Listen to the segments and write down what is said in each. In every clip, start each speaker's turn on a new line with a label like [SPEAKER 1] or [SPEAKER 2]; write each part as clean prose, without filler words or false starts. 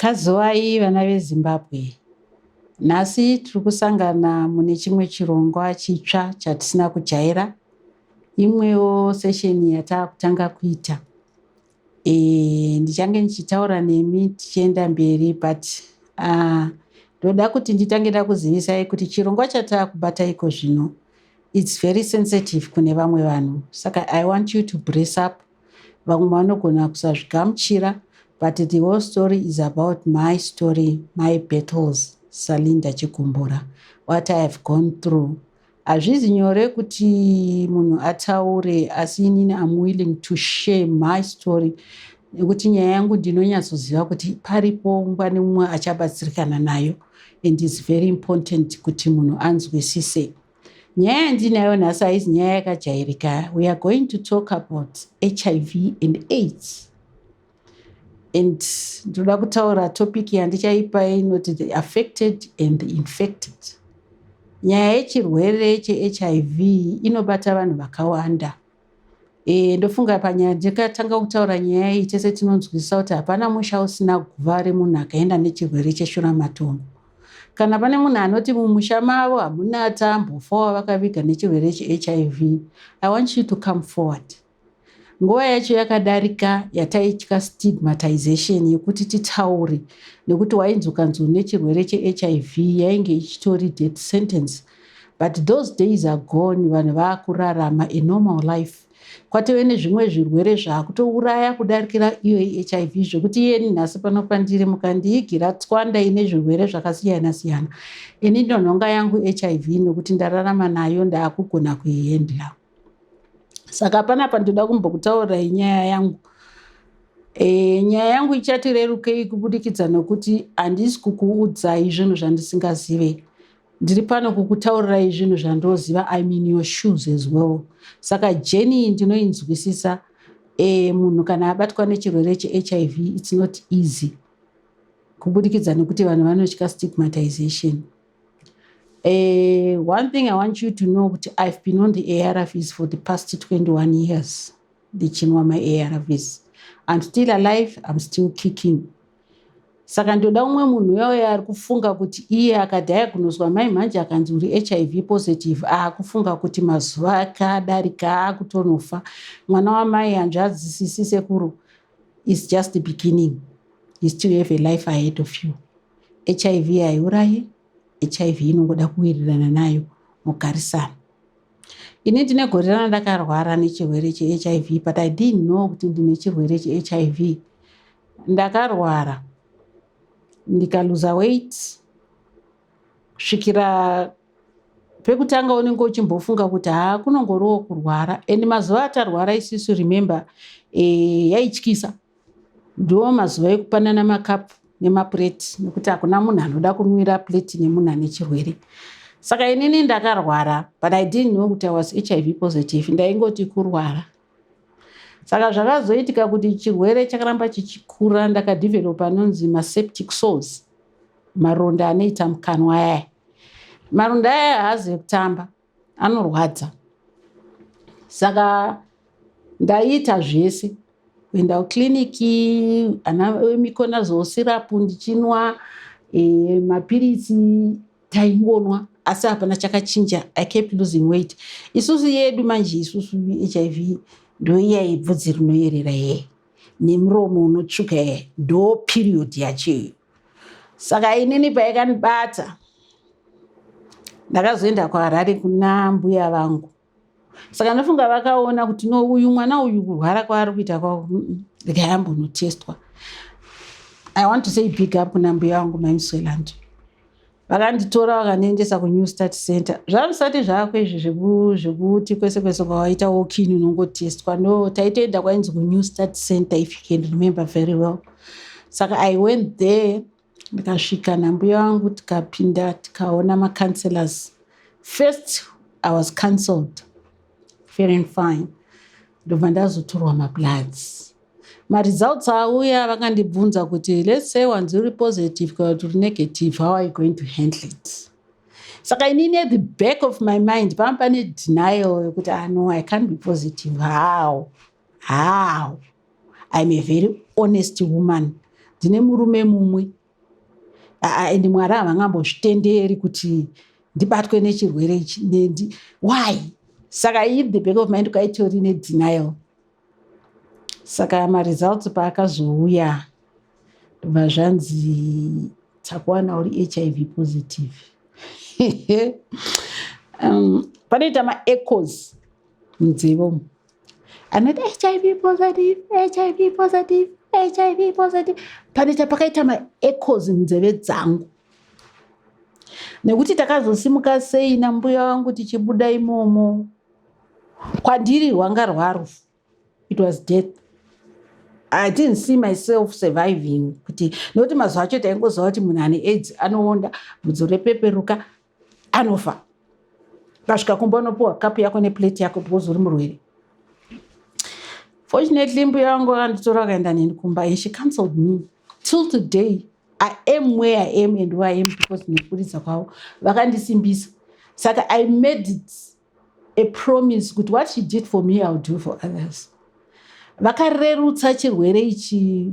[SPEAKER 1] Kazuwai vana veZimbabwe. Nhasi tiri kusangana mune chimwe chirongwa chitsva chatisina kujaira. Imwewo session yataakutanga kuita. Ndichange ndichitaura nemi tichienda mberi, but ndoda kuti nditange ndakuzivisai kuti chirongwa chataakubata iko zvino, it's very sensitive kune vamwe vanhu. Saka I want you to brace up. Vamwe vanogona kusazvigamuchira, but the whole story is about my story, my battles, saLinda Chigumbura, what I have gone through. Hazvizi nyore kuti munhu ataure, asi inini am willing to share my story nekuti nyaya yangu ndinonyatsoziva kuti paripo nguva nemumwe achabatsirikana nayo, and it's very important kuti munhu anzwisise. Nyaya yandinayo nhasi haizi nyaya yakajairika. We are going to talk about HIV and AIDS, and ndoda kutaura topic yandichaipa inoti the affected and the infected. Nyaya yechirwere cheHIV inobata vanhu vakawanda. Ndofunga panyaya ndikatanga kutaura nyaya iyi, tese tinonzwisisa kuti hapana musha usina guva remunhu akaenda nechirwere cheshuramatongo. Kana pane munhu anoti mumusha mavo hamuna tambofa wavakaviga nechirwere cheHIV, I want you to come forward. Nguva yacho yakadarika yataitya stigmatization yekuti titaure, nekuti wainzi ukanzi une chirwere cheHIV yainge ichitori death sentence, but those days are gone. Vanhu vaakurarama a normal life. Kwatove nezvimwe zvirwere zvaakutouraya kudarikira iyo HIV, zvekuti iyeni nhasi pano pandiri mukandiigira tswanda ine zvirwere zvakasiyana siyana, ini ndonhonga yangu HIV nekuti ndararama nayo, ndaakugona kuihandle. Saka panapa ndoda kumbokutaurirai nyaya yangu. Nyaya yangu ichati rerukei kubudikidza nokuti handisi kukuudzai zvinhu zvandisingazive. Ndiri pano kukutaurirai zvinhu zvandoziva. I'm in your shoes as well, saka journey ndinoinzwisisa. Munhu kana abatwa nechirwere cheHIV, it's not easy kubudikidza nekuti vanhu vanotya stigmatization. One thing I want you to know kuti I've been on the ARVs for the past 21 years, ndichinwa maARVs. I'm still alive, I'm still kicking. Saka ndoda umwe munhu uyauya ari kufunga kuti iye akadiagnoswa mai mhanje akanzi uri HIV positive, aakufunga kuti mazuva ake adarika, akutonofa. Mwana wamai, hanzvadzi, sisi, sekuru, is just the beginning. You still have a life ahead of you. HIV haiuraye. HIV inongoda kuwirirana nayo, mugarisana. Ini ndine gore rana ndakarwara nechirwere cheHIV, but I didn't know kuti ndine chirwere cheHIV. Ndakarwara ndikaluza weight kusvikira pekutanga unenge uchimbofunga kuti haa, kunongoriwo kurwara. And mazuva atarwara isusu, remember, yaityisa. Ndo mazuva ekupanana makapu nemapureti, nekuti hakuna munhu anoda kunwira plate nemunhu ane chirwere. Saka inini ndakarwara, but I didn't know kuti I was HIV positive. Ndaingoti kurwara. Saka zvakazoitika kuti chirwere chakaramba chichikura. Ndakadevelopa anonzi maseptic sores, maronda anoita mukanwa aya. Maronda aya haazi ekutamba, anorwadza. Saka ndaiita zvese, kuenda kukliniki, ana miconazole syrup ndichinwa, mapiritsi taingonwa, asi hapana chakachinja. I kept losing weight. Isusu yedu manje, isusu HIV ndoiya yebvudzi rinoyerera ye nemuromo unotsvuka ye, ndo period yacho iyo. Saka inini paikandibata, ndakazoenda kuHarare kuna mbuya vangu. Saka ndofunga vakaona kuti no, uyu mwana uyu kurwara kwaari kuita kwavo, regai ambonotestwa. I want to say big up kuna mbuya vangu Maimusweland. Vakanditora vakandiendesa kuNew Start Center. Zvazvisati zvako izvi zvekuti kwese kwese kwawaita walk-in unongotestwa. No, taitoenda kwainzi kuNew Start Center, if you can remember very well. Saka I went there, ndikasvika nambuya vangu, tikapinda, tikaona macounselors. First I was counselled fair and fine. Ndobva ndazotorwa mabloods. Maresults auya, vakandibvunza kuti let's say wanzi uri positive kana kuti uri negative, how are you going to handle it? Saka inini at the back of my mind panga pane denial yekuti, ah, no, I can't be positive. How? I'm a very honest woman. Ndine murume mumwe and Mwari havangambozvitenderi kuti ndibatwe nechirwere ichi. Why? Saka in the back of mind kwaitori nedenial. Saka maresults paakazouya, ndobva zvanzi takuwana uri HIV positive. Panoita maechoes munzeve umu anoti HIV positive, HIV positive, HIV positive. Panoita pakaita maechoes munzeve dzangu, nekuti takazosimuka sei nambuya wangu tichibuda imomo, kwandiri rwanga rwarufu. It was death. I didn't see myself surviving, kuti nokuti mazuva acho taingoziva kuti munhu ane AIDS anoonda, bvudzi repeperuka, anofa. Ukasvika kumba unopiwa kapu yako neplate yako because uri murwere. Fortunately, mbuya vangu vakanditora, vakaenda neni kumba, and she counselled me. Till today I am where I am and who I am because nekuburitsa kwavo vakandisimbisa. Saka I made it a promise kuti what she did for me, I will do for others. Vakarerutsa chirwere ichi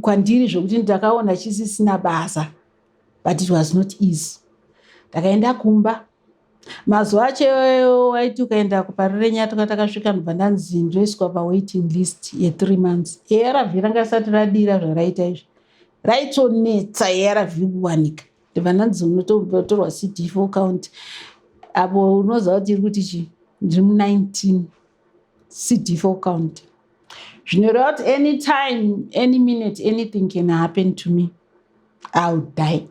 [SPEAKER 1] kwandiri zvokuti ndakaona chisisina basa, but it was not easy. Ndakaenda kumba mazuva acho, waiti ukaenda kuParirenyatwa, takasvika, ndobva ndanzi ndoiswa pawaiting list ye3 months. ARV ranga risati radira zvaraita izvi, raitonetsa ARV kuwanika. Ndobva ndanzi unotorwa CD4 count. Apo unoziva kuti iri kuti chi ndiri mu19 CD4 count, zvinoreva kuti anytime, any minute, anything can happen to me, I will die.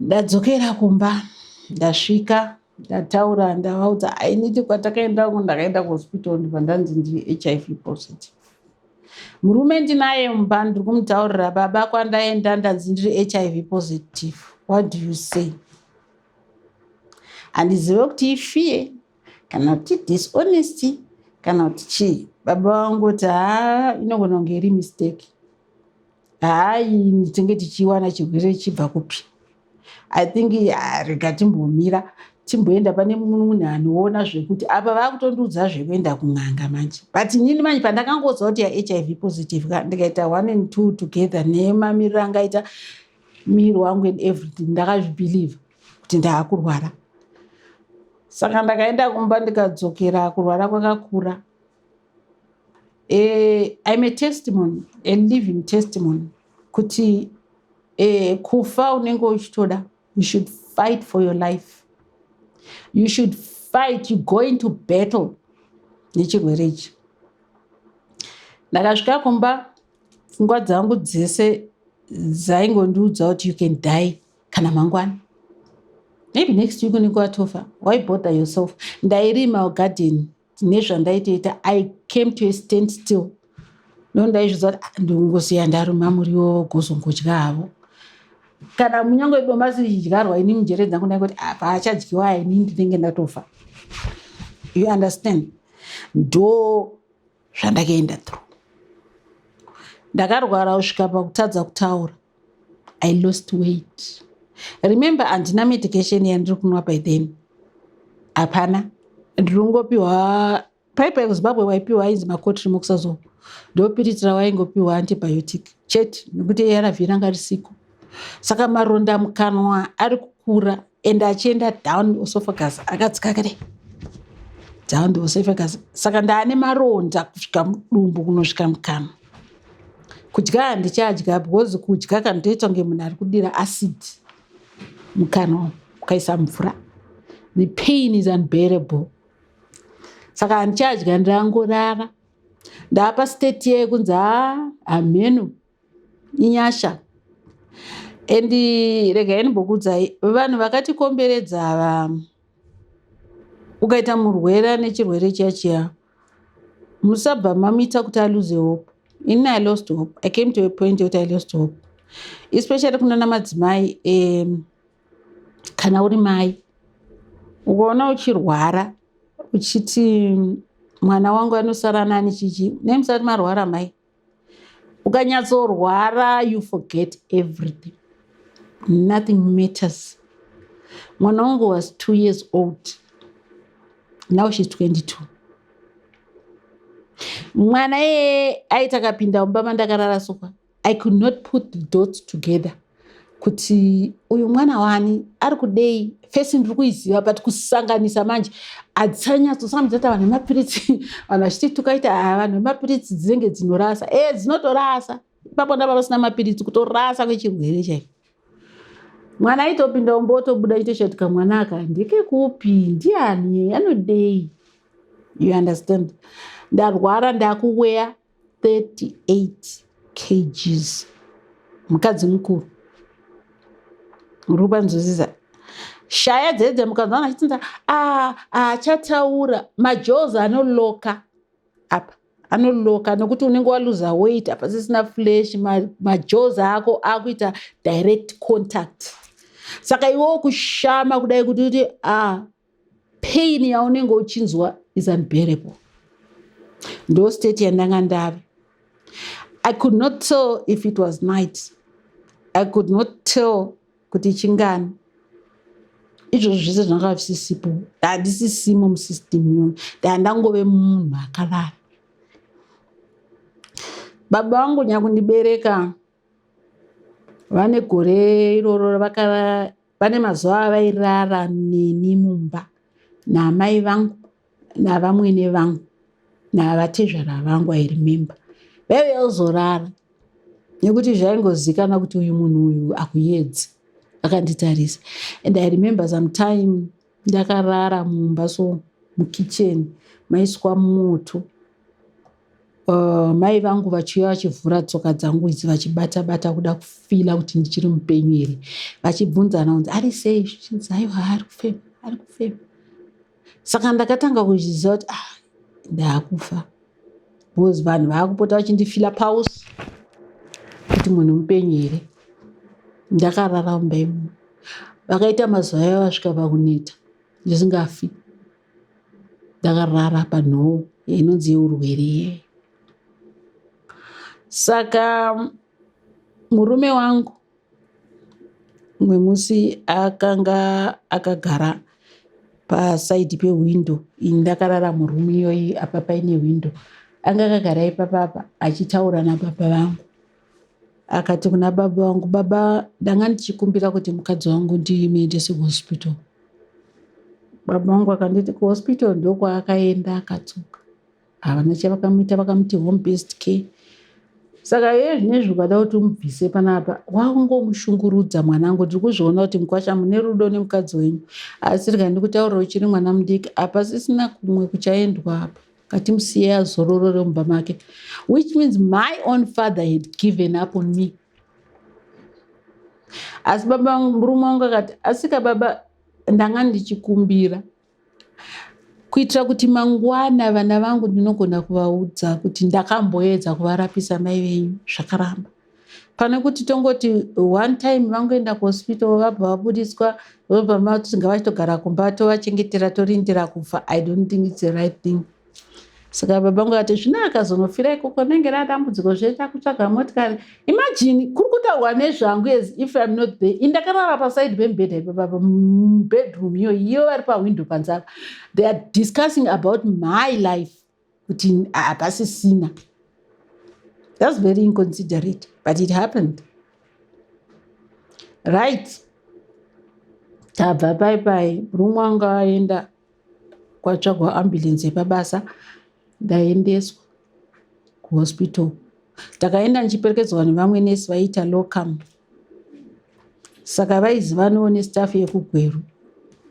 [SPEAKER 1] Ndadzokera kumba, ndasvika, ndataura, ndavaudza ainiti kwatakaenda uko. Ndakaenda kuhospital, ndibva ndanzi ndiri HIV positive. Murume ndinaye mumba, ndiri kumutaurira, "Baba, kwandaenda ndanzi ndiri HIV positive. What do you say?" Handizive kuti ifear kana kuti dishonesty kana kuti chii. Baba vangoti, "Haa, inogona kunge iri mistake. Hai, tinge tichiwana chirwere chibva kupi? I think rega timbomira, timboenda pane munhu anoona zvekuti." Apa vakutondiudza zvekuenda kun'anga manje. But inini manje pandakangoziva kuti yaHIV positive, ndikaita one and two together nemamiriro angaita miri wangu and everything, ndakazvibelieva kuti ndaakurwara. Saka ndakaenda kumba, ndikadzokera, kurwara kwakakura. I'm a testimony, a living testimony, kuti kufa unenge uchitoda. You should fight for your life. You should fight. You go into battle nechirwere ichi. Ndakasvika kumba, pfungwa dzangu dzese dzaingondiudza kuti you can die kana mangwana, maybe next week unenge watofa. Why bother yourself? Ndairima garden nezvandaitoita. I came to a stand still, no, ndaizvidza kuti, "Ah, ndingosiya ndarima muriwo, gozongodya havo." Kana munyange domasi richidyarwa, ini munjere dzangu ndaingoti apa achadyiwa, ini ndinenge ndatofa. You understand? Ndo zvandakaenda through. Ndakarwara kusvika pakutadza kutaura. I lost weight. Remember, handina medication yandiri kunwa by then, hapana. Ndiringopiwa paipai kuZimbabwe, waipiwa ainzi macotrimoxazole, ndopiritsi rawaingopiwa, antibiotic chete, nekuti ARV ranga risiko. Saka maronda mukanwa ari kukura and achienda down esophagus, akadzika kare down the esophagus. Saka ndaane maronda kusvika mudumbu, kunosvika mukanwa. Kudya handichadya, because kudya kandoita kunge munhu ari kudira acid mukanwa, ukaisa mvura. The pain is unbearable. Saka handichadya, ndangorara. Ndapa state yekunzi, ha, hamheno, inyasha. And regai ndimbokuudzai, vanhu vakatikomberedza ava, ukaita murwere nechirwere chiya chiya, musabva mamuita kuti alose hope. Ini I lost hope. I came to a point yekuti I lost hope, especially kunana madzimai. Kana uri mai, ukaona uchirwara, uchiti mwana wangu anosara nani, chichi nemusati marwara mai, ukanyatsorwara, you forget everything. Nothing matters. Mwana wangu was 2 years old, now she's 22. Mwana iyeye aiti akapinda mumba mandakarara soka, I could not put the dots together kuti uyu mwana wani, ari kudei. Face ndiri kuiziva, but kusanganisa manje hadzisanyatsosanganisa. Vanhu vemapiritsi, vanhu vachiti tukaita, ha, vanhu vemapiritsi dzinenge dzinorasa. E, dzinotorasa ipapo. Ndava vasina mapiritsi, kutorasa kwechirwere chaiko. Mwana aitopinda umba otobuda, chitoshatika mwana aka ndekekupi, ndiani, anodei? You understand? Ndarwara, ndakuweya 38 kgs, mukadzi mukuru, uri kupanzwisisa? Shaya dzedze mukadzi wana achitsinza achataura, majaws anoloka apa, anoloka nokuti unenge waluza weight, hapasisina flesh. Majaws ako akuita direct contact, saka iwewo kushama kudai kuti kuti pain yaunenge uchinzwa is unbearable. Ndo state yandanga ndave. I could not tell if it was night, I could not tell kuti chingani. Izvozvo zvese zvanga zvisisipo, handisisimo musystem iyoyo, ndandangove munhu akarara. Baba vangu nyakundibereka vane gore iroro vane mazuva avairara neni mumba naamai vangu navamwene vangu navatezvara vangu. I remember vaive ozorara nekuti zvaingozikanwa kuti uyu munhu uyu akuyedzi akanditarisa. And I remember sometime ndakarara mumba, so mukicheni maiswa moto, mai vangu vachiuya vachivhura tsoka dzangu idzi, vachibata bata kuda kufeela kuti ndichiri mupenyu here, vachibvunzana kunzi ari sei, zvichinzi aiwa, ari kufema, ari kufema. Saka ndakatanga kuzviziva kuti ah, ndaakufa, because vanhu vaakupota vachindifeela pulse kuti munhu mupenyu here. Ndakarara mumba imomo, vakaita mazuva ayo vasvika pakuneta ndisingafi. Ndakarara panhoo inonzi yeurwere iyeyo. Saka murume wangu mumwe musi akanga akagara paside pehwindo, ini ndakarara muroom iyoyi, apa paine hwindo. Anga akagara ipapapa achitaura nababa vangu. Akati kuna baba vangu, "Baba, ndanga ndichikumbira kuti mukadzi wangu ndimuendese kuhospital." Baba vangu akanditi kuhospital ndokwaakaenda, akadzoka, havana chavakamuita, vakamuti home based care. Saka iye zvinezvi ukada kuti umubvise panapa, wakungomushungurudza. Mwanangu, ndiri kuzviona kuti mukwasha mune rudo nemukadzi wenyu, asi rega ndikutaurira, uchiri mwana mudiki, hapasisina kumwe kuchaendwa apa. Ngatimusiye azororore mumba make. Which means my own father had given up on me. Asi baba, murume wangu akati, "Asika baba, ndanga ndichikumbira kuitira kuti mangwana vana vangu ndinogona kuvaudza kuti ndakamboedza kuvarapisa mai venyu, zvakaramba. Pane kuti tongoti one time vangoenda kuhospital, vabva vabudiswa, vobva mati ngavachitogara kumba, tovachengetera, torindira kufa. I don't think it's the right thing." Saka baba vangu akati, "Zvino akazonofira ikoko nenge radambudziko, zvoita kutsvaga motikari." Imagine, kuri kutaurwa nezvangu as if I'm not there. Indakarara paside pemubhedha ipapa mubedroom iyo, iyo vari pahwindo panze apa, they are discussing about my life kuti hapasisina. That's very inconsiderate, but it happened, right? Tabva pai pai, murume wangu aenda kwatsvagwa ambulance yepabasa, ndaendeswa kuhospital. Takaenda ndichiperekedzwa nevamwe nesi vaiita locum, saka vaizivanawo nestaff yekuGweru.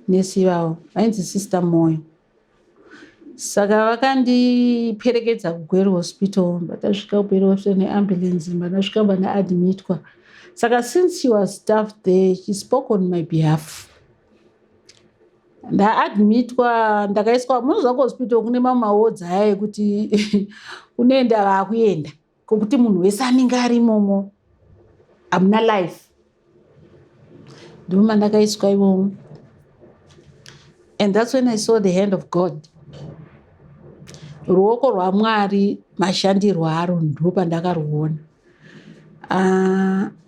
[SPEAKER 1] Nesi ivavo vainzi Sister Moyo, saka vakandiperekedza kuGweru Hospital. Ndatasvika kuGweru Hospital neambulance, ndasvika ndaadmitwa. Saka since she was staff there, she spoke on my behalf. Ndaadmitwa, ndakaiswa, munoziva kuhospital kune mamwe mawards aya ekuti unoenda vaakuenda kwokuti munhu wese anenge ari imomo, hamuna life. Ndoma ndakaiswa imomo, and that's when I saw the hand of God, ruoko rwaMwari, mashandirwo aro, ndopandakaruona.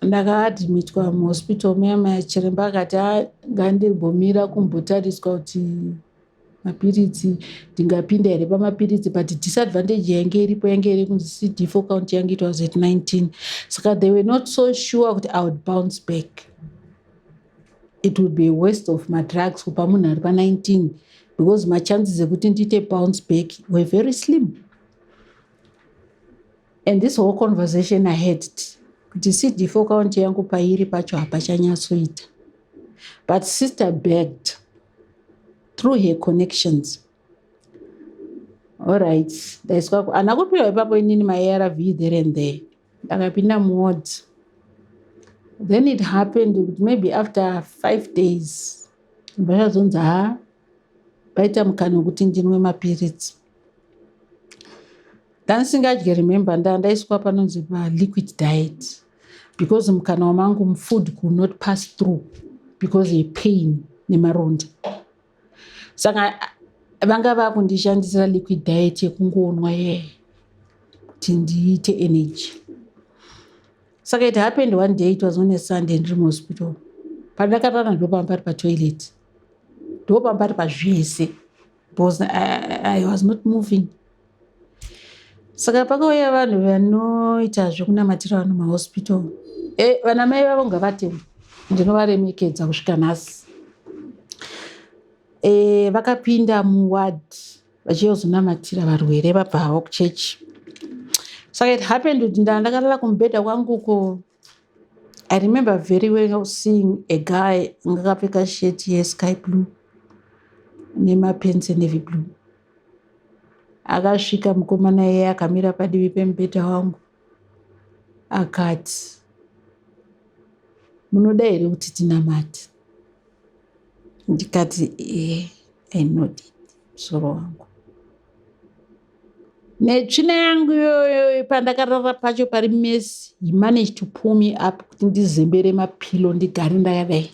[SPEAKER 1] Ndakaadmitwa muhospital muya maya. Chiremba akati, "Ngandimbomira kumbotariswa kuti Mapiritsi, ndingapinda here pamapiritsi? But disadvantage yainge iripo yange iri kunzi CD4 count yange it was at 19, saka they were not so sure kuti I would bounce back. It would be a waste of madrugs kupa munhu ari pa19 because machances ekuti ndiite bounce back were very slim. And this whole conversation I had kuti CD4 count yangu pairi pacho hapachanyatsoita. But sister begged through her connections. Allright, ndaiswa, handina kupiwa ipapo inini maARV there and there. Ndakapinda muward. Then it happened kuti maybe after 5 days vachazonzi, ha, paita mukana wekuti ndinwe mapiritsi. Ndandisingadye, remember, ndaiswa panonzi paliquid diet because mukana wamangu food could not pass through because yepain nemaronda. Saka vanga vakundishandisira liquid diet yekungonwa ye kuti ndiite energy. Saka it happened one day, it was on a Sunday, ndiri muhospital. Pandakarara ndopamba pari patoilet, ndopamba pari pazvese because I was not moving. Saka pakauya vanhu vanoita zvekunamatira vanhu mahospital. Vana mai vavo ngavatende, ndinovaremekedza kusvika nhasi. Vakapinda muward vachiyozonamatira varwere vabva havo kuchechi. Saka it happened kuti ndakarara kumubhedha kwanguko. I remember very well seeing a guy ngakapfeka shirt yesky blue nemapants enavy blue. Akasvika mukomana iye, akamira padivi pemubhedha wangu, akati, "Munoda here kuti tinamate?" Ndikati, "E." I nodded musoro wangu netsvina yangu iyoyo. Pandakarara pacho pari mess. He managed to pull me up kuti ndizembere mapillow, ndigare ndakadai.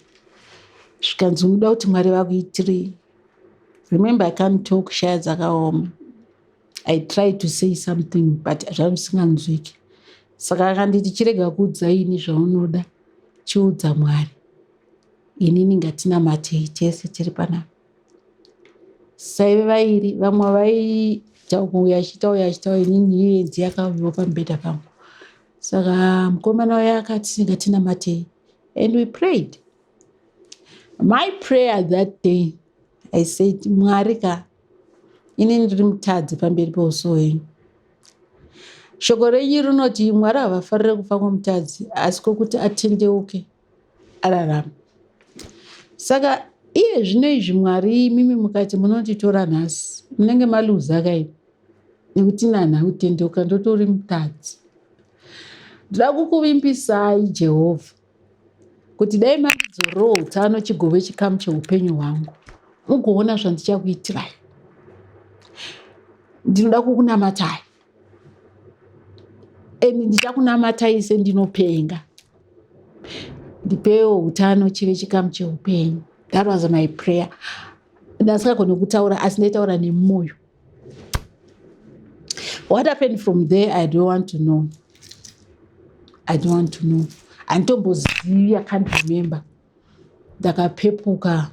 [SPEAKER 1] Zvikanzi, "Unoda kuti Mwari vakuitirei?" Remember, I can't talk, shaya dzakaoma. I tried to say something but zvamusinganzwiki. Saka akanditi, "Chirega kuudza ini zvaunoda, chiudza Mwari. Inini ngatinamatei tese tiri panapa." Saive vairi, vamwe vaiita uya achiita, uya achiita, inini iye ndiye akauyiwa pamubhedha pangu. Saka mukomana uya akati, "Ngatinamatei," and we prayed. My prayer that day, I said, "Mwari ka, inini ndiri mutadzi pamberi peuso hwenyu. Shoko renyu rinoti Mwari havafariri kufa kwomutadzi, asi kwokuti atendeuke ararame. Saka iye zvino izvi, Mwari, imimi mukati munonditora nhasi, munenge maluza kaini, nekuti nana kutendeuka ndotori mutadzi. Ndoda kukuvimbisai, Jehovha, kuti dai mandidzorewo utano chigove chikamu cheupenyu hwangu, mugoona zvandichakuitirai. Ndinoda kukunamatai and ndichakunamatai sendinopenga. Ndipewo utano chive chikamu cheupenyu." That was my prayer. Ndasingagoni kutaura, asi ndaitaura nemwoyo. What happened from there, I don't want to know. I don't want to know. Handitombozivi, I can't remember. Ndakapepuka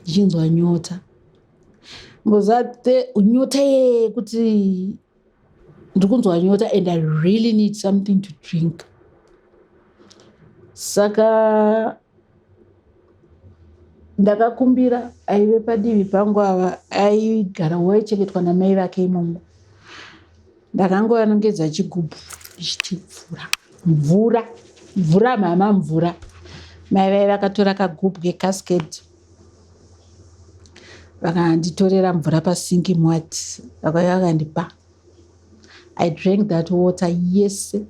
[SPEAKER 1] ndichinzwa nyota. Mboziva nyota yekuti ndiri kunzwa nyota and I really need something to drink. Saka ndakakumbira aive padivi pangu ava, aigara waichengetwa namai vake imomo. Ndakangovanongedza chigubhu ndichiti, "Mvura, mvura, mvura, mama, mvura." Mai vai vakatora kagubhu kecascade, vakanditorera mvura pasinki muward, vakauya vakandipa. I drank that water yese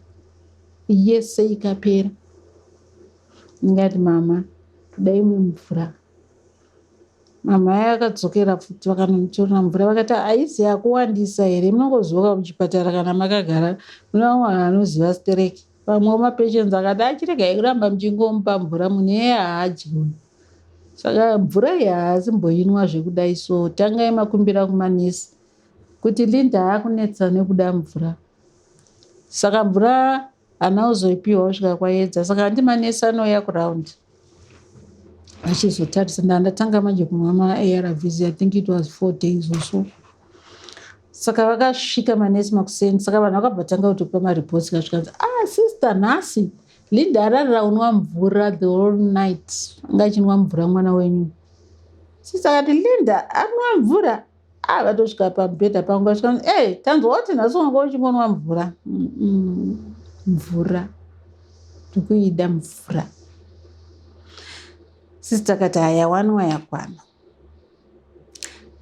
[SPEAKER 1] yese, ikapera. Ndingati, "Mama, toda imwe mvura." Mama yakadzokera futi, vakanonditorera mvura. Vakati, "Haisi yakuwandisa here?" Munongoziva muchipatara kana makagara mune vamwe vanhu vanoziva stereki. Vamwewo mapatients akati, "Achiregai kuramba muchingomupa mvura, munhu iyeye haadyi uyu. Saka mvura iyi haasimboinwa zvekudai, so tangai makumbira kumanesi kuti Linda akunetsa nekuda mvura." Saka mvura haana kuzoipiwa kusvika kwaedza. Saka handi manesi anouya kuround. Vachizotarisa, ndandatanga manje kumwa maARVs. I think it was 4 days or so. Saka vakasvika manesi makuseni. Saka vanhu vakabva tanga kutopa mareports. Kasvika, "Ah, sister, nhasi Linda ararira unwa mvura the whole night, anga achinwa mvura mwana wenyu." Sister akati, "Linda anwa mvura?" Ah, vatosvika pamubhedha pangu, vasvika, "E, tanzwa kuti nhasi wanga uchingonwa mvura." Mvura ndikuida mvura." Sister akati, "Haya, wanwa yakwana."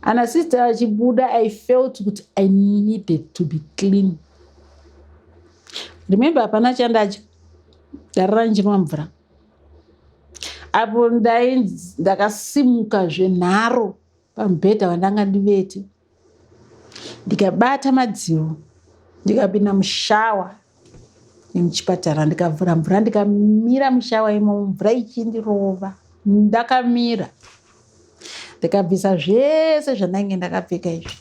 [SPEAKER 1] Ana sister achibuda, I felt kuti I needed to be clean. Remember, hapana chandadya, ndarara ndichinwa mvura. Apo ndakasimuka zvenharo pamubhedha wandanga ndivete, ndikabata madziro, ndikapinda mushower yemuchipatara, ndikavhura mvura, ndikamira mushower imomo, mvura ichindirova. Ndakamira, ndikabvisa zvese zvandainge ndakapfeka izvi,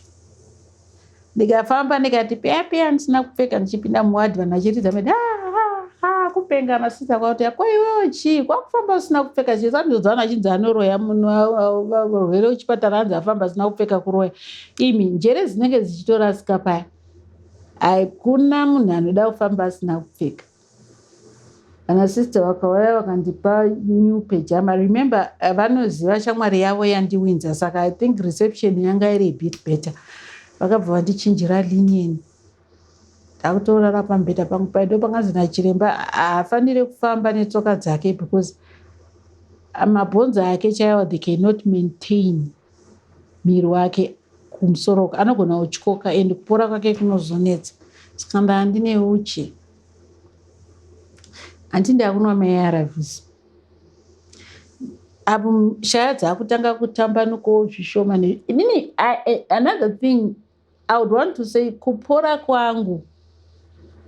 [SPEAKER 1] ndikafamba, ndikati peya peya ndisina kupfeka, ndichipinda muwadhi, vanhu vachiridza mede, "Kupenga." Masista kwakuti, "Ko iwewo chii, kwakufamba usina kupfeka chii?" Sandodzana achinzi anoroya munhu, rwere kuchipatara, anzi afamba asina kupfeka kuroya. Imi, njere dzinenge dzichitorasika paya. Hakuna munhu anoda kufamba asina kupfeka. Vana sister vakauya, vakandipa new pyjama. Remember, vanoziva shamwari yavo yandiwinza, saka I think reception yanga iri bit better. Vakabva vandichinjira linen, ndakutorara pamubhedha pangu pai. Ndo panganzi nachiremba haafaniri kufamba netsoka dzake because mabhonzo ake chaiwo, they cannot maintain miri wake kumusoro, anogona kutyoka and kupora kwake kunozonetsa. Saka ndaa ndine uchi handi, ndakunwa maARVs apo shaya dzaakutanga kutambanukawo zvishoma. Inini, another thing I would want to say, kupora kwangu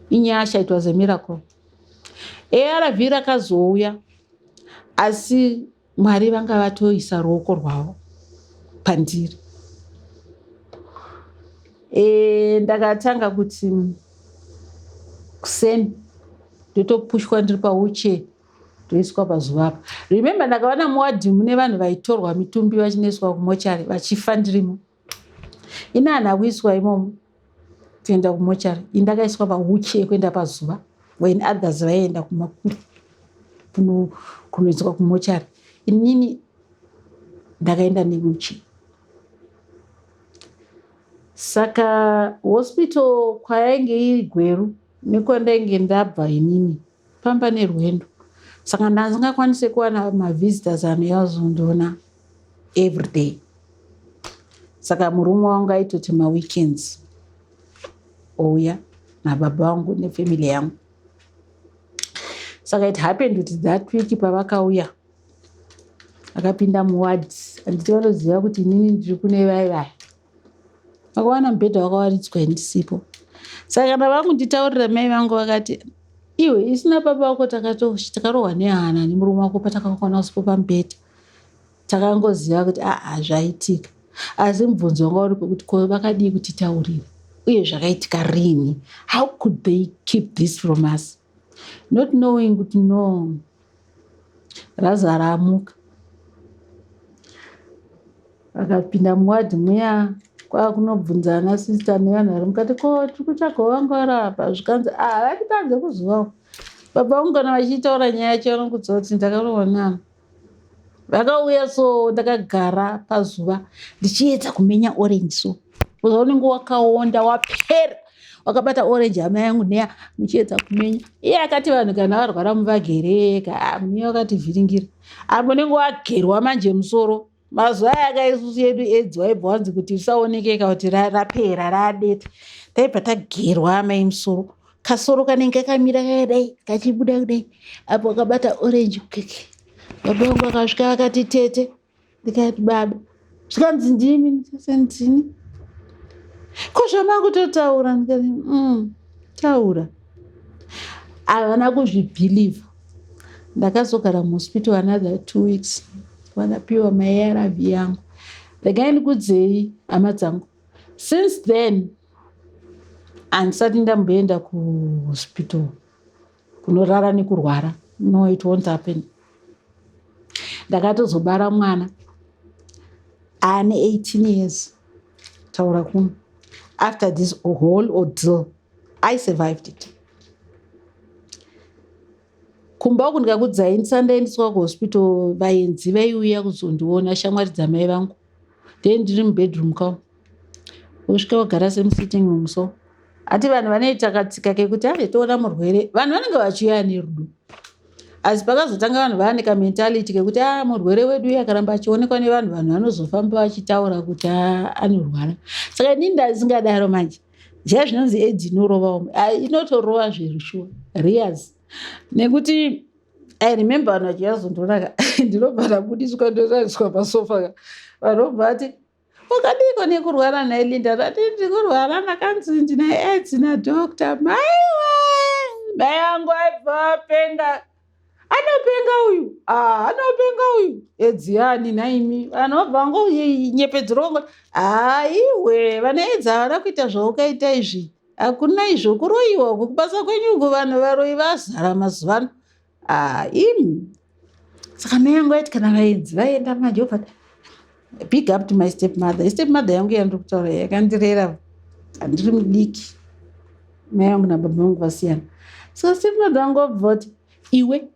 [SPEAKER 1] inyasha. It was a miracle. ARV rakazouya, asi Mwari vanga vatoisa ruoko rwavo pandiri. Ndakatanga kuti kuseni ndotopushwa ndiri pawheelchair, ndoiswa pazuva apa. Remember, ndakaona muwadhi mune vanhu vaitorwa mitumbi vachinoiswa kumochari, vachifa ndirimo. Ini hana kuiswa imomo kuenda kumochari. Indakaiswa pawheelchair kuenda pazuva when others vaienda kumakuru kunoiswa kumochari. Inini ndakaenda newheelchair. Saka hospital kwayainge iri Gweru nekwandainge ndabva inini pamba nerwendo, saka ndandisingakwanisi kuwana mavisitors anouya everyday. Saka murume wangu aitoti maweekends ouya nababa vangu nefamily yangu. Saka it happened kuti that week pavakauya, akapinda muward. Handiti vanoziva kuti inini ndiri kune vai vaya. Vakawana mubhedha wakawaridzwa, ndisipo. Saka kana vakunditaurira, mai vangu vakati, "Iwe, isina baba vako takarohwa nehana nemurume wako patakakwana usipo pamubhedha. Takangoziva kuti aa, zvaitika." Asi mubvunzo wanga uri pekuti, ko vakadii kutitaurira, uye zvakaitika rini? How could they keep this from us, not knowing kuti no, Razaro amuka? Vakapinda muwadhi muya, kwakunobvunza ana sister nevanhu vari mukati, "Ko tiri kutsvagawo vanga vari apa?" Zvikanzi, "A, vari panze kuzuvawo." Baba vangu kana vachitaura nyaya yacho, vanokudza kuti ndakarohwa nani. Vakauya, so ndakagara pazuva ndichiedza kumenya orange. So unenge wakaonda, wapera, wakabata orange, hama yangu, neya muchiedza kumenya. Iye akati, "Vanhu kana varwara muvagereka." Muniye wakativhiringira apo, unenge wagerwa manje musoro. Mazuva aya aka isusu yedu edzi waibva wanzi kuti risaonekeka kuti rapera radeta, taibva tagerwa amai musoro. Kasoro kanenge kakamira kakadai, kachibuda kudai, apo wakabata orange keke. Baba vangu akasvika akati, "Tete." Ndikati, "Baba." Zvikanzi, "Ndimi?" Ndikati, "Ndini." "Ko zvamakutotaura?" Ndikati, taura." Havana kuzvibhilivha. Ndakazogara muhospital another 2 weeks, vandapiwa maARV yangu. Regai ndikudzei, hama dzangu, since then handisati ndamboenda kuhospital kunorara nekurwara. No, it won't happen. Ndakatozobara mwana ane 18 years taura kuno after this whole ordeal. I survived it. Kumba uku ndikakudzai ndisandaendeswa kuhospital, vaenzi vaiuya kuzondiona, shamwari dzamai vangu. Then ndiri mubedroom kao, vosvika vagara semusitting room. So hati vanhu vanoita katsika kekuti ave toona murwere, vanhu vanenge vachiuya nerudo. Asi pakazotanga vanhu vaane kamentality kekuti a ah, murwere wedu uye akaramba achionekwa nevanhu, vanhu vanozofamba vachitaura kuti anorwara. Saka inini ndasingadaro manje. Zviya zvinonzi aids inorova, inotorova zverushuwa rias, nekuti I remember vanhu vachiyazondonaka, ndinobva ndabudiswa, ndotariswa pasofa ka, vanobva vati, "Wakadiko nekurwara naiLinda?" Ndati, "Ndikurwara, ndakanzi ndine aids nadoctor." Maiwe, mai vangu aibva vapenga. "Anopenga uyu, ah, anopenga uyu, aids yani naimi?" Vanhu vabva vangonyepedzero vangoti, "Haiwe, vane aids havana kuita zvaukaita izvi, hakuna izvo, kuroyiwa uku kubasa kwenyu uku, vanhu varoyi vazara mazuva ano." Ah, imi. Saka mai yangu aiti kana vaenzi vaenda manje, obva, big up to my step mother, step mother yangu yandiri kutaura yakandirera handiri mudiki, mai yangu nababa vangu vasiyana. So step mother yangu wabva kuti, "Iwe,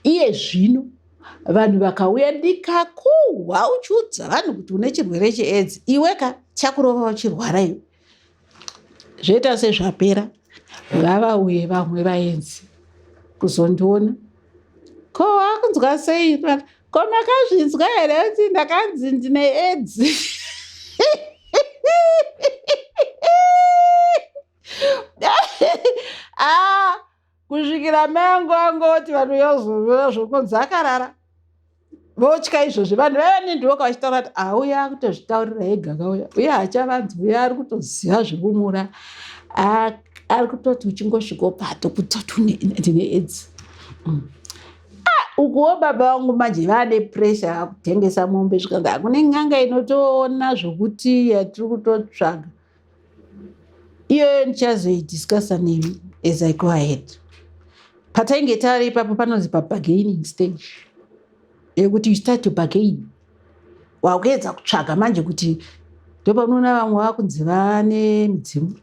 [SPEAKER 1] iye zvino vanhu vakauya ndikakuhwa uchiudza vanhu kuti une chirwere cheaids, iwe ka chakurova uchirwara iwe, zvoita sezvapera." Ngavauye vamwe vaenzi kuzondiona. "Ko wakunzwa sei? Ko makazvinzwa here kuti ndakanzi ndine aids?" Ah, kusvikira mai angu angoti vanhu yazovera zvokunzi akarara, votya izvozvi. Vanhu vaiva nendivoka vachitaura kuti auya akutozvitaurira ega kauya uye hachavanzi, uye ari kutoziva zvekumura, ari kutoti uchingosviko pato kutoti ndine aids. Ah, ukuwo baba vangu manje vane pressure, akutengesa mombe, zvikanzi hakune n'anga inotoona zvokuti yatiri kutotsvaga iyoyo. Ndichazoidiscussa nemi as I go ahead. Patainge tari ipapo panonzi pabargaining stage, yekuti you start to bargain, wakuedza kutsvaga manje kuti ndopanoona vamwe vakunzi vane midzimu,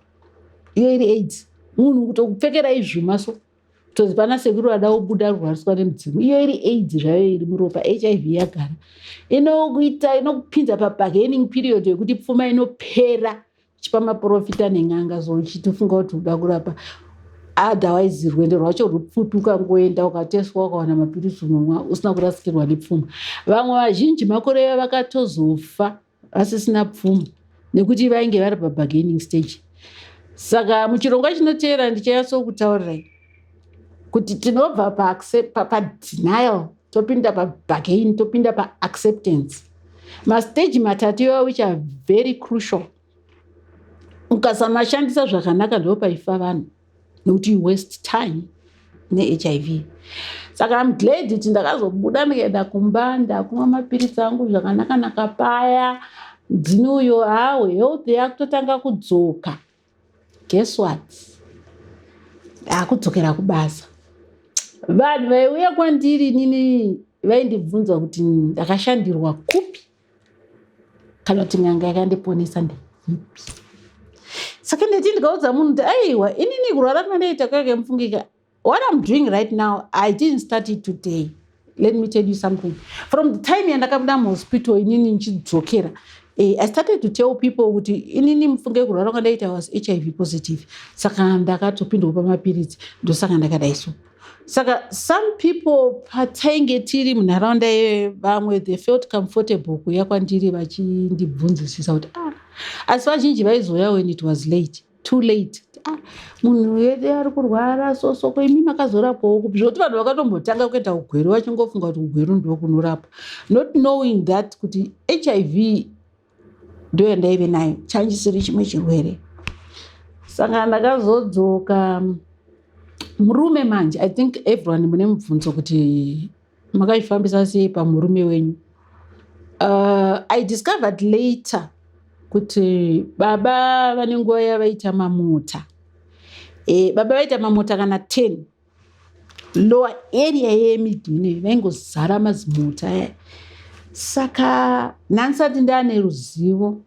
[SPEAKER 1] iyo iri aids. Munhu kutokupfekera izvuma so kutozi pana sekuru vada kubuda rwariswa nemudzimu, iyo iri aids zvayo iri muropa. HIV yagara inokuita, inokupinza pabargaining period yekuti pfuma inopera uchipa maprofita nen'anga. So uchitofunga kuti uda kurapa, otherwise rwendo rwacho rupfupi. Ukangoenda ukateswa, ukawana mapirisi, unomwa usina kurasikirwa nepfuma. Vamwe vazhinji makore vakatozofa vasisina pfuma nekuti vainge vari pabargaining stage. Saka muchirongwa chinoteera ndichanyatso-kutaurirai kuti tinobva padenial, topinda pabargain, topinda paacceptance, mastage matatu iwayo which are very crucial. Ukasamashandisa zvakanaka, ndo paifa vanhu nekuti you waste time neHIV. Saka am glad kuti ndakazobuda, ndikaenda kumba, ndakumwa mapiritsi angu zvakanaka-naka paya. Ndini uyo hawe, health yakutotanga kudzoka. Guess what? Akudzokera kubasa. Vanhu vaiuya kwandiri nini vaindibvunza kuti ndakashandirwa kupi kana kuti n'anga yakandiponesa ndeipi. Saka ndeti ndikaudza munhu kuti aiwa, inini kurwara kwandaita kwake mupfungika, what I'm doing right now, I didn't start it today. Let me tell you something. From the time yandakabuda muhospital inini nchidzokera, I started to tell people kuti inini mufunge kurwara kwandaita was HIV positive, saka ndakatopindwa pamapiritsi, ndosaka ndakadai. So saka some people patainge tiri munharaunda iyoyo, vamwe they felt comfortable kuuya kwandiri vachindibvunzisisa kuti ah, asi vazhinji vaizoya when it was late, too late. "Ah, munhu wedu ari kurwara sosoko, imi makazorapwawo kupi?" Zvokuti vanhu vakatombotanga kuenda kugweru vachingofunga kuti kugweru ndo kunorapwa, not knowing that kuti HIV ndo yandaive nayo, chanchisiri chimwe chirwere. Saka ndakazodzoka. Murume manje, I think everyone mune mubvunzo kuti makaifambisa sei pamurume wenyu. I discovered later kuti baba vane nguva yavaita mamota. Baba vaita mamota kana 10. Lower area yemiddle inoyi vaingozara mazimota aya. Saka ndandisati ndaane ruzivo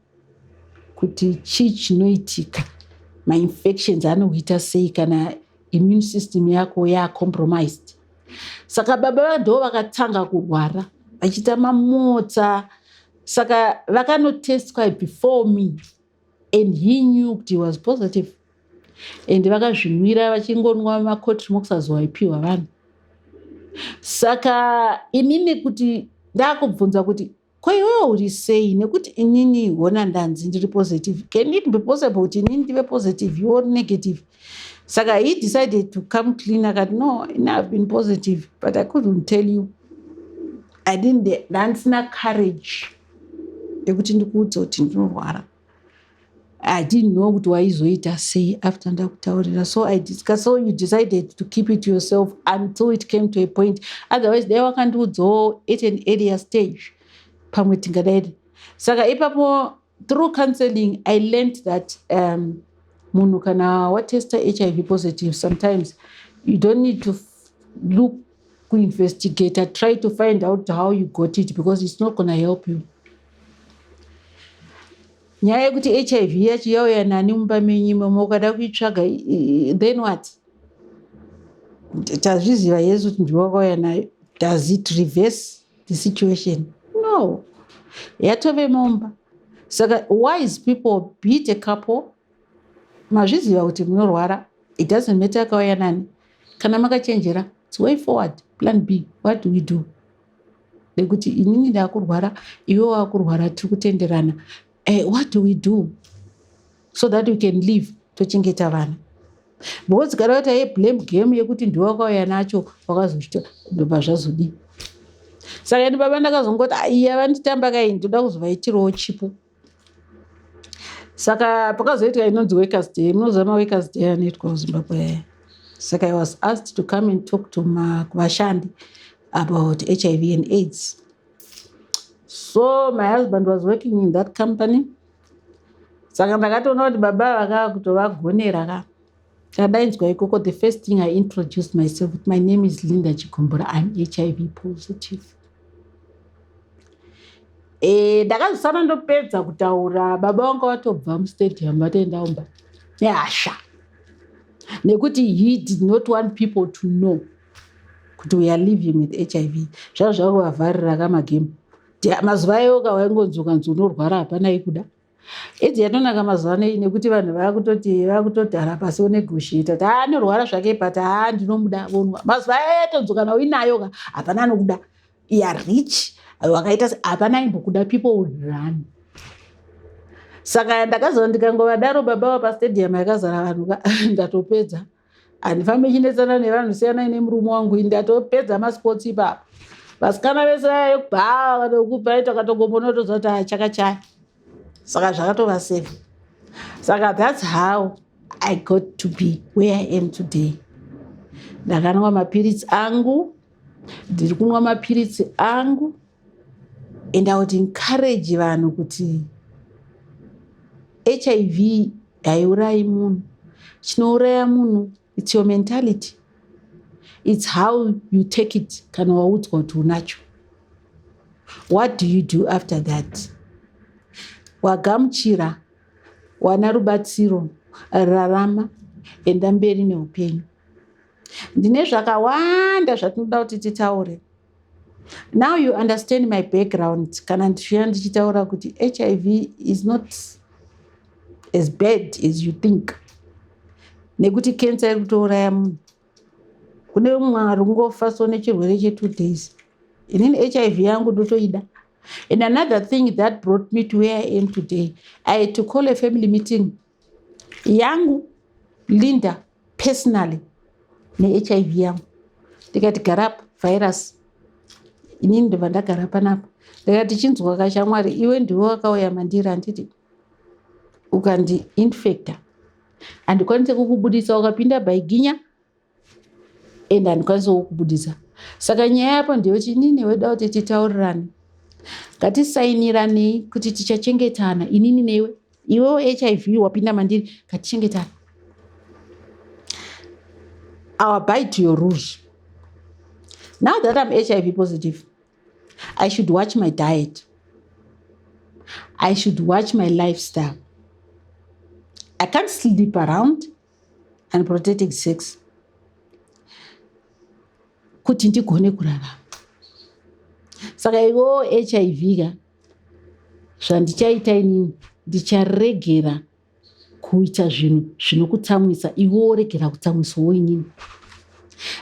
[SPEAKER 1] kuti chii chinoitika, mainfections anokuita sei kana immune system yako yacompromised. Saka baba ndo vakatanga kurwara vachiita mamota. Saka vakanotestwa before me and he knew kuti he was positive, and vakazvinwira vachingonwa macotrimoxazole waipiwa vanhu. Saka inini kuti ndakubvunza kuti, "Ko iwewe uri sei? Nekuti inini hona ndanzi ndiri positive. Can it be possible kuti inini ndive positive, iwe uri negative?" Saka he decided to come clean. Akati, "No, I have been positive, but I couldn't tell you. I didn't, ndandisina courage yekuti ndikuudza kuti ndinorwara. I didn't know kuti waizoita sei after ndakutaurira. So I discuss, so you decided to keep it to yourself until it came to a point. Otherwise dai wakandiudzawo at an earlier stage, pamwe tingadai." Saka ipapo through counseling I learned that munhu kana watesta HIV positive, sometimes you don't need to look, kuinvestigate, try to find out how you got it, because it's not gonna help you. Nyaya yekuti HIV yacho yauya nani mumba menyu imomo, ukada kuitsvaga, then what? Tazviziva yesu kuti ndiwe wakauya nayo. Does it reverse the situation? No, yatove mumba. Saka wise people, be it a couple, mazviziva kuti munorwara, it doesn't matter akauya nani. Kana makachenjera, it's way forward, plan B. What do we do? Nekuti inini ndakurwara, iwe wakurwara, tiri kutenderana. What do we do so that we can live, tochengeta vana? Because kana kuti aye blame game yekuti ndiwe wakauya nacho, wakazochita, ndobva zvazodii? Saka ini baba ndakazongoti, "Iya, vanditamba kai, ndoda kuzovaitirawo chipo." Saka pakazoitika inonzi Workers Day. Munoziva maWorkers Day anoitwa kuZimbabwe. Saka I was asked to come and talk to kuvashandi about HIV and AIDS. So my husband was working in that company. Saka ndakatoona kuti baba vaka kutovagonera ka. Tadainzwa ikoko, the first thing I introduced myself, "My name is Linda Chigumbura, I'm HIV positive." Ndakazosara ndopedza kutaura, baba vanga vatobva mustadium, vatoenda umba nehasha, nekuti he did not want people to know kuti we are living with HIV. Zvava zvakuvavharira kamagemu. Mazuva ayoka waingonzi ukanzi unorwara, hapana ikuda. Edzi yatonaka mazuva anei, nekuti vanhu vakutoti vakutodhara pasi, vonegotiata kuti haa, anorwara zvake, but haa, ndinomuda, vonwa. Mazuva ayatonzi kana uinayo ka, hapana anokuda. You are rich, wakaita, hapana aimbokuda, people would run. Saka ndakazova ndikangovadaro baba vapastadium yakazara vanhu ka, ndatopedza. Handifambi chinetsana nevanhu, siyanai nemurume wangu, ndatopedza masports ipapo. Vasikana vese vayekubhaa vanokupa takatongombonotoza kuti achakachaya. Saka zvakatova safe. Saka that's how I got to be where I am today. Ndakanwa mapiritsi angu, ndiri kunwa mapiritsi angu, and I would encourage vanhu kuti HIV haiurayi munhu. Chinouraya munhu, it's your mentality, it's how you take it. Kana waudzwa kuti unacho, what do you do after that? Wagamuchira, wana rubatsiro, rarama, enda mberi neupenyu. Ndine zvakawanda zvatinoda kuti titaure. Now you understand my background. Kana ndichiuya ndichitaura kuti HIV is not as bad as you think, nekuti kensa iri kutouraya munhu. Kune mumwe ari kungofa so nechirwere che2 days. Inini HIV yangu ndotoida. And another thing that brought me to where I am today, I had to call a family meeting yangu, Linda personally neHIV yangu. Ndikati, "Garapo virus." Inini ndobva ndagara panapa, ndikati, "Chinzwa kashamwari, iwe ndiwe wakauya mandiri, handiti? Ukandiinfecta, handikwanisi kukubudisa. Ukapinda bhaiginya and handikwanisi kukubudisa. Saka nyaya yapo ndeyekuti inini newe da kuti titaurirane. Ngatisainiranei kuti tichachengetana inini newe. Iwewo HIV wapinda mandiri, ngatichengetana. I'll abide to your rules. Now that I'm HIV positive, I should watch my diet, I should watch my lifestyle. I can't sleep around, unprotected sex, kuti ndigone kurarama. Saka iwo HIV ka, zvandichaita inini, ndicharegera kuita zvinhu zvinokutsamwisa, iwe woregera kutsamwisawo inini,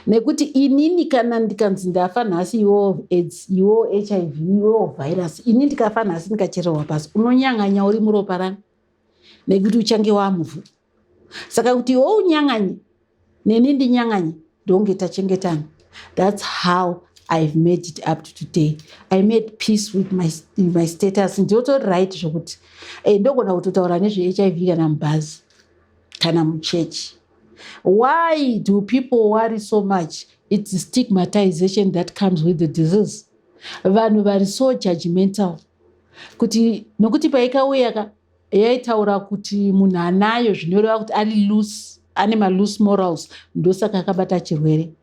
[SPEAKER 1] nekuti inini kana ndikanzi ndafa nhasi, iwewo AIDS, iwewo HIV, iwewo virus, ini ndikafa nhasi ndikachererwa pasi, unonyang'anya uri muropa rangu nekuti uchange wamuvhu. Saka kuti iwe unyang'anye neni ndinyang'anye, ndonge tachengetana. That's how I've made it up to today. I made peace with my status. Ndinotori right zvokuti ndogona kutotaura nezveHIV kana mubhazi kana muchechi. Why do people worry so much? It's stigmatization that comes with the disease. Vanhu vari so judgmental kuti nokuti paikauya ka, yaitaura kuti munhu anayo zvinoreva kuti ari loose, ane maloose morals, ndosaka akabata chirwere.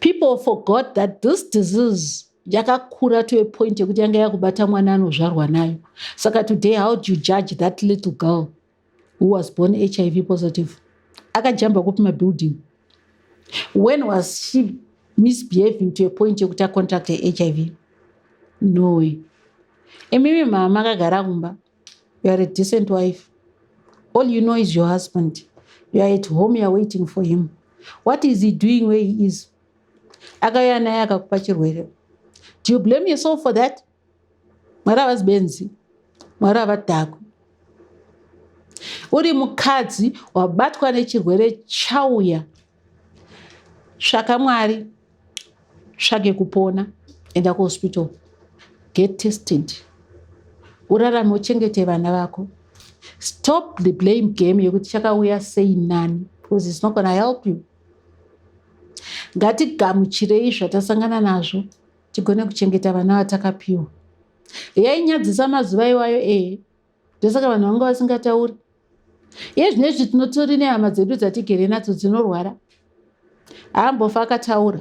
[SPEAKER 1] People forgot that this disease yakakura to a point yekuti yanga yakubata mwana anozvarwa nayo. Saka today, how do you judge that little girl who was born HIV positive? Akajamba kupi mabuilding? When was she misbehaving to a point yekuti acontracte HIV? No way. Imimi mama makagara kumba, you are a decent wife. All you know is your husband. You are at home, you are waiting for him. What is he doing where he is? Akauya naye akakupa chirwere. Do you blame yourself for that? Mwari havazi benzi, Mwari havadhakwi. Uri mukadzi wabatwa nechirwere chauya, tsvaka Mwari, tsvake kupona, enda kuhospital, get tested, urarame, uchengete vana vako. Stop the blame game yekuti chakauya sei, nani, because it's not gonna help you. Ngatigamuchirei zvatasangana nazvo, tigone kuchengeta vana vatakapiwa. Yainyadzisa mazuva iwayo, ehe, ndosaka vanhu vanga vasingatauri. Iye zvinezvi tinotori nehama dzedu dzatigere nadzo dzinorwara, haambofa akataura.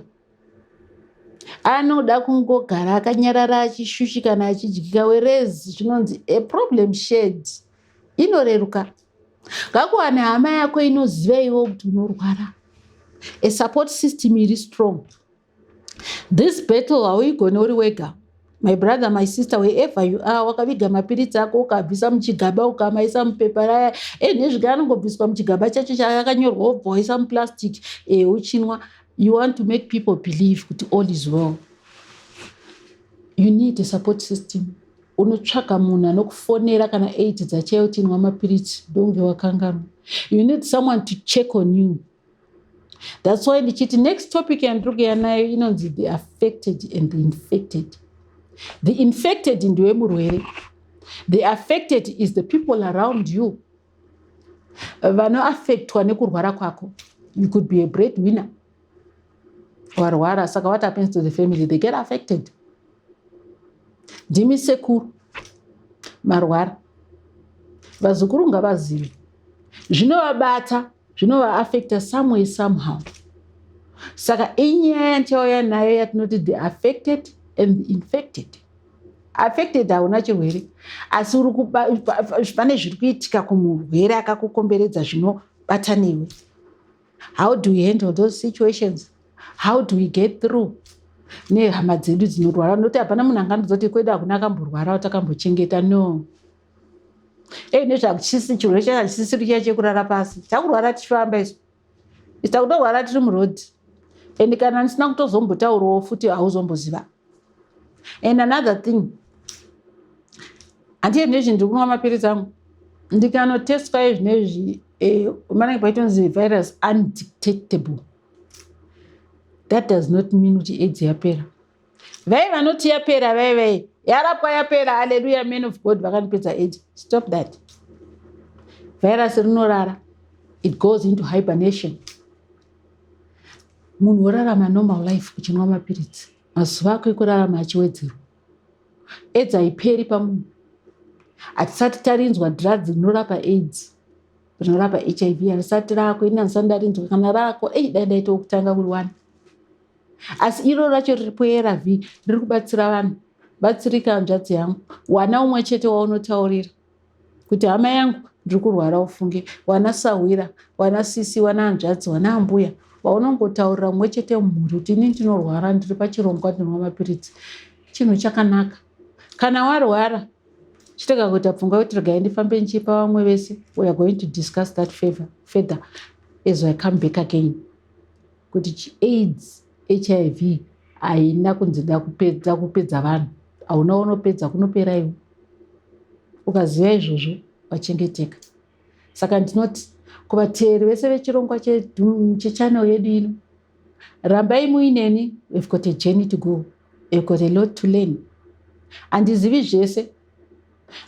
[SPEAKER 1] Anoda kungogara akanyarara achishushikana, achidyika. Whereas zvinonzi a problem shared inoreruka. Ngakuwane hama yako inoziva iwo kuti unorwara, a support system iri strong. This battle hauigone uri wega. My brother, my sister, wherever you are, wakaviga mapiritsi ako, ukabvisa muchigaba, ukamaisa mupepa raya enhezvika, anongobviswa muchigaba chacho chakanyorwa, wobva waisa muplastic, uchinwa. You want to make people believe kuti all is well. You need a support system. Unotsvaga munhu anokufonera kana 8 dzachaiyo uchinwa mapiritsi, ndonge wakanganwa. You need someone to check on you. That's why ndichiti next topic yandiri kuya nayo inonzi the affected and the infected. The infected ndiwe murwere, the affected is the people around you vanoaffectwa nekurwara kwako. You could be a bread winner, warwara, saka what happens to the family? They get affected. Ndimi sekuru, marwara, vazukuru ngavazive zvinovabata, zvinovaafecta someway, somehow. Saka inyaya yandichauya nayo yatinoti the affected and the infected. Affected hauna chirwere, asi uri pane zviri kuitika kumurwere akakukomberedza zvinobata newe. How do we handle those situations? How do we get through nehama dzedu dzinorwara? Nokuti hapana munhu angandozoti kwedu hakuna akamborwara takambochengeta. No, ei, nezvakuchisi chirwere chacho hachisisiri chiya chekurara pasi. Takurwara tichifamba isu, isu takutorwara tiri murodhi, and kana ndisina kutozombotaurawo futi, hauzomboziva. And another thing, handiye nezvi ndiri kunwa mapiritsi angu, ndikanotestwa izvinezvi, manenge paitonzi virus undetectable. That does not mean kuti AIDS yapera. Vai vanoti yapera, vai vai yarapwa, yapera, aleluya, man of God vakandipedza AIDS. Stop that. Virus rinorara, it goes into hibernation. Munhu worarama normal life uchinwa mapiritsi, mazuva ako ekurarama achiwedzerwa. AIDS haiperi pamunhu. Hatisati tarinzwa drugs rinorapa AIDS, rinorapa HIV, harisati rako. Ini handisati ndarinzwa. Kana rako, ei, dai ndaitawo kutanga kuri one. Asi iro racho riripo, ARV, riri kubatsira vanhu. Batsirika, hanzvadzi yangu. Wana umwe chete waunotaurira kuti, "Hama yangu, ndiri kurwara." Ufunge wana sahwira, wana sisi, wana hanzvadzi, wana ambuya vaunongotaurira mumwe chete mumhuri kuti, "Ini ndinorwara, ndiri pachirongwa, ndinwa mapiritsi." Chinhu chakanaka. Kana warwara, chitega kuita pfungwa yekuti, "Regai ndifambe ndichipa vamwe vese." We are going to discuss that further as I come back again, kuti AIDS, HIV haina kunzi da kupedza, kupedza vanhu. Hauna unopedza, kunopera iwe. Ukaziva izvozvo, wachengeteka. Saka ndinoti kuvateeri vese vechirongwa chechannel yedu ino, rambai muineni. We've got a journey to go, we've got a lot to learn. Handizivi zvese,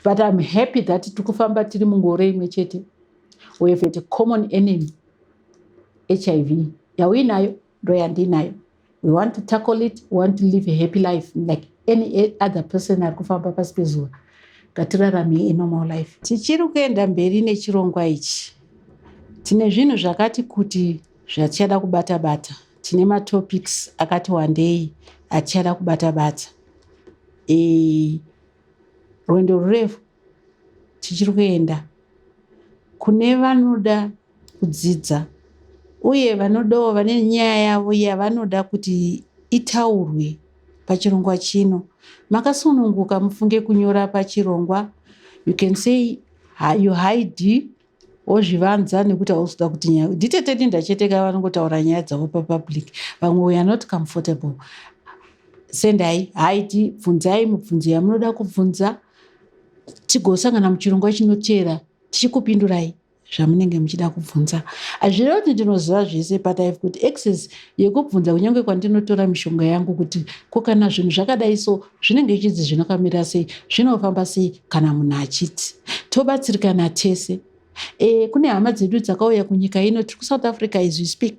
[SPEAKER 1] but I'm happy that tiri kufamba tiri mungoro imwe chete. We have a common enemy, HIV. Yauinayo ndo yandinayo. We want to tackle it. We want to live a happy life like any other person ari kufamba pasi pezuva. Ngatiramei a normal life. Tichiri kuenda mberi nechirongwa ichi. Tine zvinhu zvakati kuti zvatichada kubata bata. Tine matopics akati wandei atichada kubata bata. Rwendo rurefu, tichiri kuenda. Kune vanoda kudzidza uye vanodawo, vane nyaya yavo yavanoda kuti itaurwe pachirongwa chino, makasununguka mufunge kunyora pachirongwa. You can say you hide, wozvivanza nekuti hauzoda kuti nyaya nditete ndachete ka vanongotaura nyaya dzavo papublic. Vamwe we are not comfortable. Sendai haiti, bvunzai mibvunzo yamunoda kubvunza, tigosangana muchirongwa chinoteera tichikupindurai zvamunenge muchida kubvunza. Hazvireva kuti ndinoziva zvese, but I've got access yekubvunza kunyange kwandinotora mishonga yangu kuti, "Ko kana zvinhu zvakadai so, zvinenge ichidzi zvinokamira sei, zvinofamba sei?" Kana munhu achiti tobatsirikana tese. Kune hama dzedu dzakauya kunyika ino. Tiri kuSouth Africa as we speak.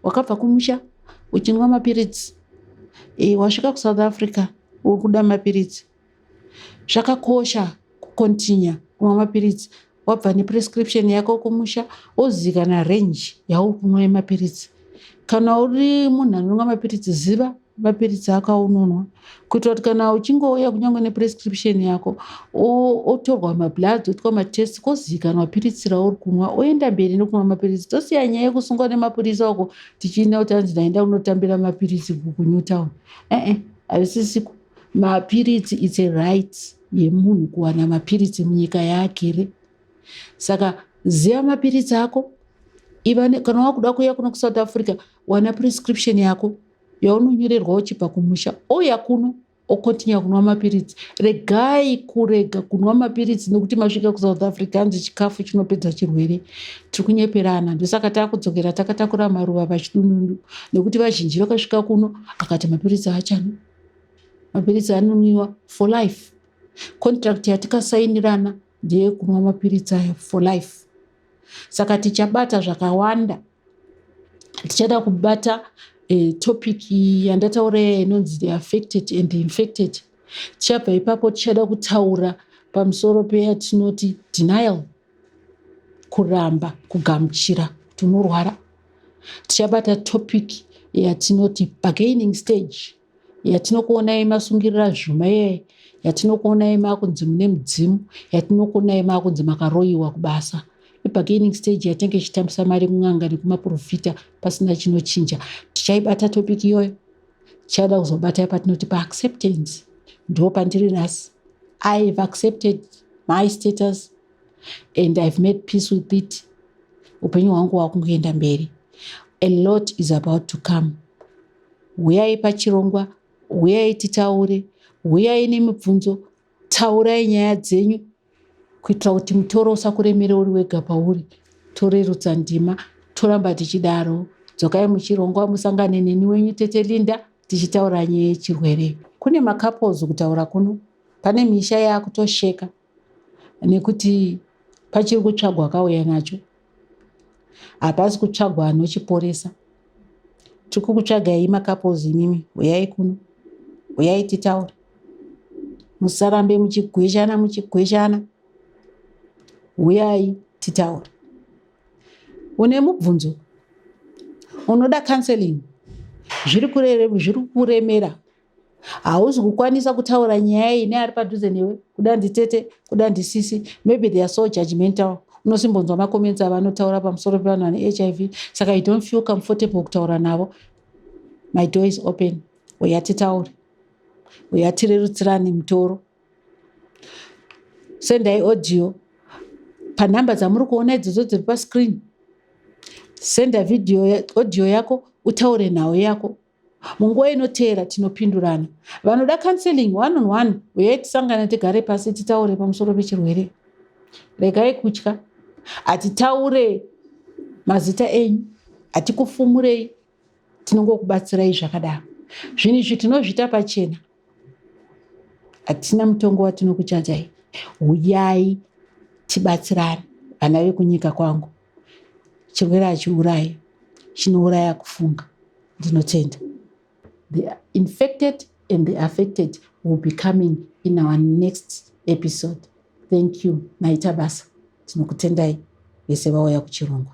[SPEAKER 1] Wakabva kumusha uchinwa mapiritsi, wasvika kuSouth Africa uri kuda mapiritsi. Zvakakosha kucontinue kumwa mapiritsi. Wabva neprescription yako kumusha, wozikana range yauri kunwa yemapiritsi. Kana uri munhu anonwa mapiritsi, ziva mapiritsi ako aunonwa, kuitira kuti kana uchingouya kunyange neprescription yako, otorwa mabloods, oitwa matest, kwozivikanwa piritsi rauri kunwa, oenda mberi nekumwa mapiritsi. Tosiya nyaya yekusungwa nemapurisa uko tichienda kuti hanzi, "Ndaenda kunotambira mapiritsi kuNewtown." Ee, hazvisisiko. Mapiritsi, it's a right yemunhu kuwana mapiritsi munyika yaagere. Saka ziva mapiritsi ako. Iva kana wakuda kuuya kuno kuSouth Africa, wana prescription yako yaunonyorerwa uchibva kumusha, ouya kuno, ocontinue kunwa mapiritsi. Regai kurega kunwa mapiritsi nekuti masvika kuSouth Africa, hanzi chikafu chinopedza chirwere. Tiri kunyeperana. Ndosaka taakudzokera takatakura maruva pachidunundu, nekuti vazhinji vakasvika kuno akati mapiritsi haachanwa. Mapiritsi anonwiwa for life. Contract yatikasainirana ndeyekunwa mapiritsi aya for life. Saka tichabata zvakawanda. Tichada kubata topic yandataura iya inonzi the affected and the infected. Tichabva ipapo, tichada kutaura pamusoro peyatinoti denial, kuramba kugamuchira kuti unorwara. Tichabata topic yatinoti bargaining stage, yatinokuonai masungirira zvuma iyai, yatinokuonai makunzi mune mudzimu, yatinokuonai makunzi makaroyiwa kubasa. Ibargaining stage yatinge ichitambisa mari kun'anga nekumaprofita pasina chinochinja. Tichaibata topic iyoyo. Tichada kuzobata patinoti paacceptance. Ndo pandiri nhasi. I have accepted my status and I've made peace with it. Upenyu hwangu hwakungoenda mberi. A lot is about to come. Huyai pachirongwa, huyai titaure, huyai nemibvunzo, taurai nyaya dzenyu kuitira kuti mutoro usakuremere uri wega pauri. Torerutsa ndima, toramba tichidaro. Dzokai muchirongwa, musangane neni wenyu Tete Linda, tichitaura nyaya yechirwere. Kune macouples kutaura kuno, pane misha yaakutosheka nekuti pachiri kutsvagwa akauya nacho, hapasi kutsvagwa anochiporesa. Tiri kukutsvagai macouples imimi, uyai kuno, uyai titaure. Musarambe muchigweshana muchigweshana, uyai titaure. Une mubvunzo, unoda counseling. Zviri kuremera, hauzi kukwanisa kutaura nyaya iyi neari padhuze newe, kuda nditete, kuda ndisisi. Maybe they are so judgmental. Unosimbonzwa macomments avanotaura pamusoro pevanhu vane HIV, saka you don't feel comfortable kutaura navo. My door is open. Uya titaure, uya tirerutsirane mutoro. Sendai audio panhamba dzamuri kuona idzodzo dziri pascreen. Senda video, audio yako, utaure nhau yako. Munguva inoteera tinopindurana. Vanoda counseling one on one, uyai tisangane, tigare pasi, titaure pamusoro pechirwere. Regai kutya. Hatitaure mazita enyu, hatikufumurei, tinongokubatsirai zvakadaro. Zvinhu izvi tinozviita pachena, hatina mutongo watinokuchajai. Uyai tibatsirane, vana vekunyika kwangu. Chirwere hachiurayi, chinouraya kufunga. Ndinotenda. The infected and the affected will be coming in our next episode. Thank you. Maita basa, tinokutendai vese vauya kuchirongwa.